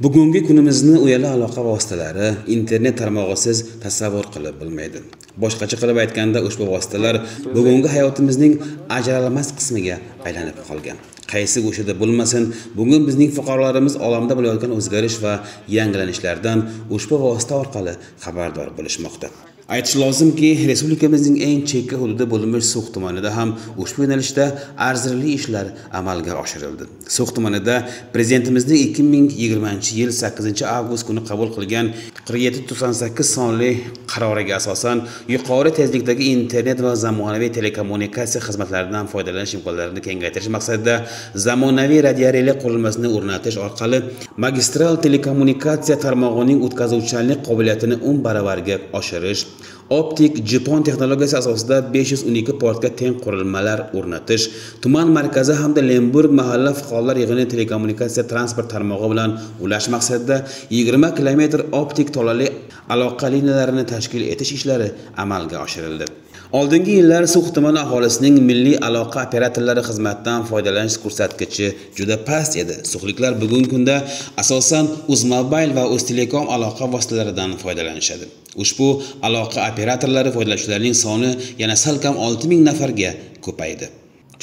Bugungi kunimizni uyali aloqa vositalari, internet tarmog'isiz tasavvur qilib bo'lmaydi. Boshqacha qilib aytganda, ushbu vositalar bugungi hayotimizning ajralmas qismiga aylanib qolgan. Qaysi go'shada bo'lmasin, bugun bizning fuqarolarimiz olamda bo'layotgan o'zgarish va yangilanishlardan ushbu vosita orqali xabardor bo'lishmoqda. Aytish lozimki, respublikamizning eng chekka hududi bo'lmish So'x tumanida ham ushbu yo'nalishda arzirli ishlar amalga oshirildi. So'x tumanida Prezidentimizning 2020-yil 8-avgust kuni qabul qilgan 4798 sonli qaroriga asosan yuqori tezlikdagi internet va zamonaviy telekommunikatsiya xizmatlaridan foydalanish imkonlarini kengaytirish maqsadida zamonaviy radiorelye qurilmasini o'rnatish orqali magistral telekommunikatsiya tarmog'ining o'tkazuvchanlik qobiliyatini 10 baravarga oshirish, optik Jipon texnologiyasi asosida 512 portga teng qurilmalar o'rnatish, tuman markazi hamda Lemburg mahalla fuqarolar yig'ini telekommunikatsiya transport tarmog'i bilan ulash maqsadida 20 kilometr optik tolali aloqa liniyalarini tashkil etish ishlari amalga oshirildi. Oldingi yillar So'x tumani aholisining milliy aloqa operatorlari xizmatidan foydalanish ko'rsatkichi juda past edi. So'xliklar bugungi kunda asosan Uzmobile va Uztelecom aloqa vositalaridan foydalanishadi. Ushbu aloqa operatorlari foydalanuvchilarining soni yana salkam 6000 nafarga ko'paydi.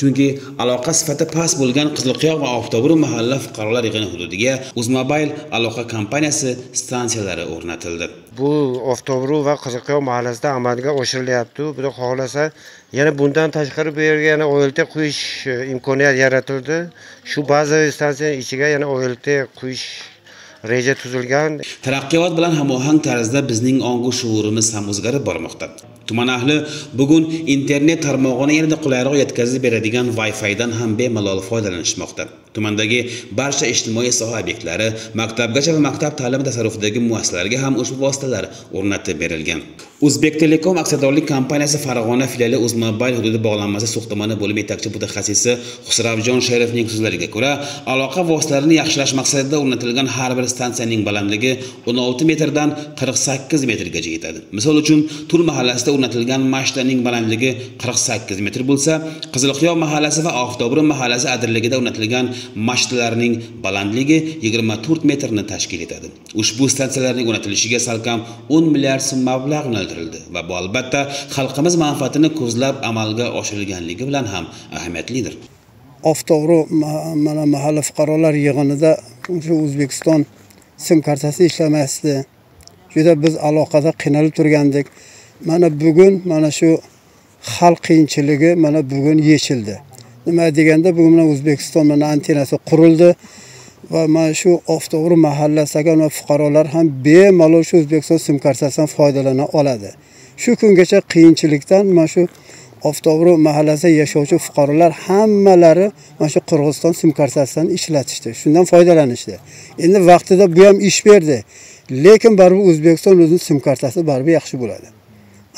Chunki aloqa sifati past bo'lgan Qizilqiyo va Oftobru mahalla fuqarolar yig'ini hududiga Uzmobile aloqa kompaniyasi stansiyalari o'rnatildi. Bu Oftobru va Qizilqiyo mahallasida amalga oshirilyapti. Xudo xohlasa, yana bundan tashqari bu yerga yana OLT qo'yish imkoniyat yaratildi. Shu bazaviy stansiyaning ichiga yana OLT qo'yish reja tuzilgan. Taraqqiyot bilan hamohang tarzda bizning ongu shuurimiz ham o'zgarib bormoqda. Tuman ahli bugun internet tarmog'ini yanada qulayroq yetkazib beradigan Wi-Fi'dan ham bemalol foydalanishmoqda. Tumandagi barcha ijtimoiy soha obyektlari, maktabgacha va maktab ta'limi tasarrufidagi muassasalarga ham ushbu vositalar o'rnatib berilgan. O'zbektelekom aksiyadorlik kompaniyasi Farg'ona filiali Uzmobile hududi bog'lanmasi So'x tumani bo'limi yetakchi mutaxassisi Xusravjon Sherovning so'zlariga ko'ra, aloqa vositalarini yaxshilash maqsadida o'rnatilgan har bir stansiyaning balandligi 16 metrdan 48 metrgacha yetadi. Misol uchun, Tul mahallasida o'rnatilgan mashtaning balandligi 48 metr bo'lsa, Qizilqiyo mahallasi va Oftobri mahallasi adirligida o'rnatilgan mashtalarning balandligi 24 metrni tashkil etadi. Ushbu stansiyalarning o'rnatilishiga salkam 10 milliard so'm mablag' yo'naltirildi va bu albatta xalqimiz manfaatini ko'zlab amalga oshirilganligi bilan ham ahamiyatlidir. Oftobru mana mahalla fuqarolar yig'inida shu O'zbekiston sim kartasi ishlamasdi. Juda biz aloqada qiynalib turgandik. Mana bugun mana shu xalq qiyinchiligi mana bugun yechildi. Nima deganda, bugun mana O'zbekiston mana antennasi qurildi va mana shu Oftobru mahallasidagi fuqarolar ham bemalol shu O'zbekiston sim kartasidan foydalana oladi. Shu kungacha qiyinchilikdan mana shu Oftobru mahallasida yashovchi fuqarolar hammalari mana shu Qirg'iziston sim kartasidan ishlatishdi, shundan foydalanishdi. Endi vaqtida bu ham ish berdi, lekin baribir O'zbekiston o'zining sim kartasi baribir yaxshi bo'ladi.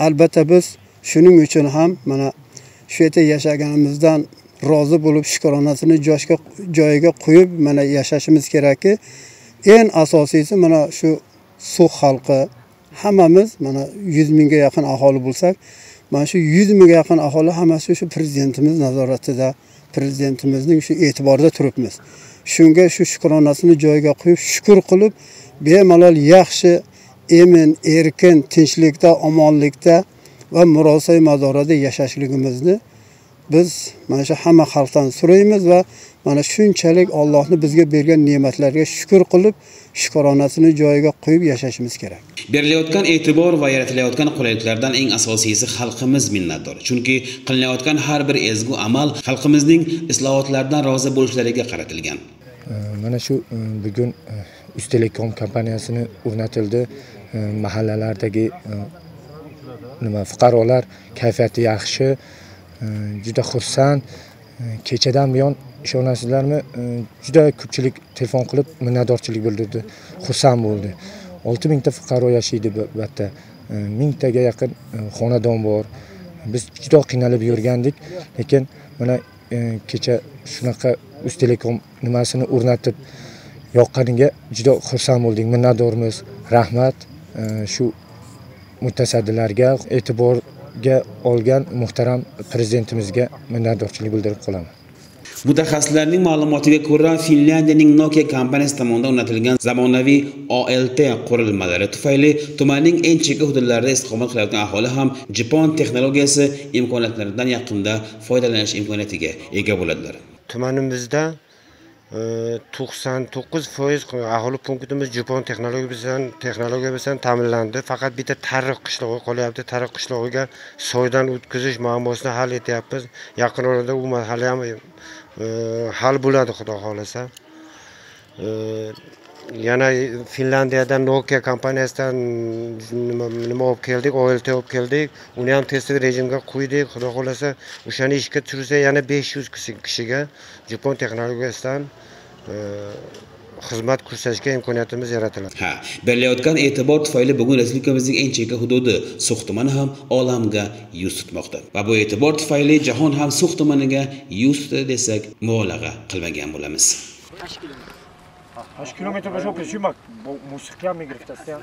Albatta biz shuning uchun ham mana shu yerda yashaganimizdan rozi bo'lib, shukronasini joyiga qo'yib mana yashashimiz kerakki, eng asosiysi mana shu So'x xalqi hammamiz mana 100 mingga yaqin aholi bo'lsak, mana shu 100 mingga yaqin aholi hammasi shu prezidentimiz nazoratida, prezidentimizning shu e'tiborida turibmiz. Shunga shu shukronasini joyiga qo'yib, shukur qilib, bemalol yaxshi, emin, erkin, tinchlikda, omonlikda va murosa madorada yashashligimizni biz mana shu hamma xalqdan so'raymiz va mana shunchalik Allohni bizga bergan ne'matlarga shukr qilib, shukronasini joyiga qo'yib yashashimiz kerak. Berilayotgan e'tibor va yaratilayotgan qulayliklardan eng asosiysi xalqimiz minnatdor. Chunki qilinayotgan har bir ezgu amal xalqimizning islohotlardan rozi bo'lishlariga qaratilgan. Mana shu bugun Uztelecom kompaniyasini o'rnatildi. Mahallalardagi nima fuqarolar kayfiyati yaxshi, juda xursand. Kechadan buyon ishonasizlarmi, juda ko'pchilik telefon qilib minnatdorchilik bildirdi, xursand bo'ldi. 6000 ta fuqaro yashaydi bu yerda, 1000 taga yaqin xonadon bor. Biz juda qiynalib yurgandik, lekin mana kecha shunaqa Uztelecom nimasini o'rnatib yoqqaniga juda xursand bo'ldik, minnatdormiz. Rahmat shu mutasaddilarga, e'tiborga olgan muhtaram prezidentimizga minnatdorchilik bildirib qolaman. Mutaxassislarning ma'lumotiga ko'ra, Finlyandiyaning Nokia kompaniyasi tomonidan o'rnatilgan zamonaviy OLT qurilmalari tufayli tumanning eng chekka hududlarida istiqomat qilayotgan aholi ham Jipon texnologiyasi imkoniyatlaridan yaqinda foydalanish imkoniyatiga ega bo'ladilar. Tumanimizda 99% aholi punktimiz Jipon texnologiya bilan ta'minlandi. Faqat bitta Tariq qishlog'i qolyapti. Tariq qishlog'iga soydan o'tkazish muammosini hal etyapmiz. Yaqin orada u mahalla ham hal bo'ladi, xudo xolasa. Yana Finlyandiyadan Nokia kompaniyasidan nima olib keldik, OLT olib keldik. Uni ham test rejimga qo'ydik. Xudo xolasa o'shani ishga tushirsa yana 500 kishiga Jipon texnologiyasidan xizmat ko'rsatishga imkoniyatimiz yaratiladi. Ha, berilayotgan e'tibor tufayli bugun respublikamizning eng chekka hududi So'x tumani ham olamga yuz tutmoqda. Va bu e'tibor tufayli jahon ham So'x tumaniga yuz tutdi desak mubolag'a qilmagan bo'lamiz. 8 километр пошел, причем мусорка мигрифтастен.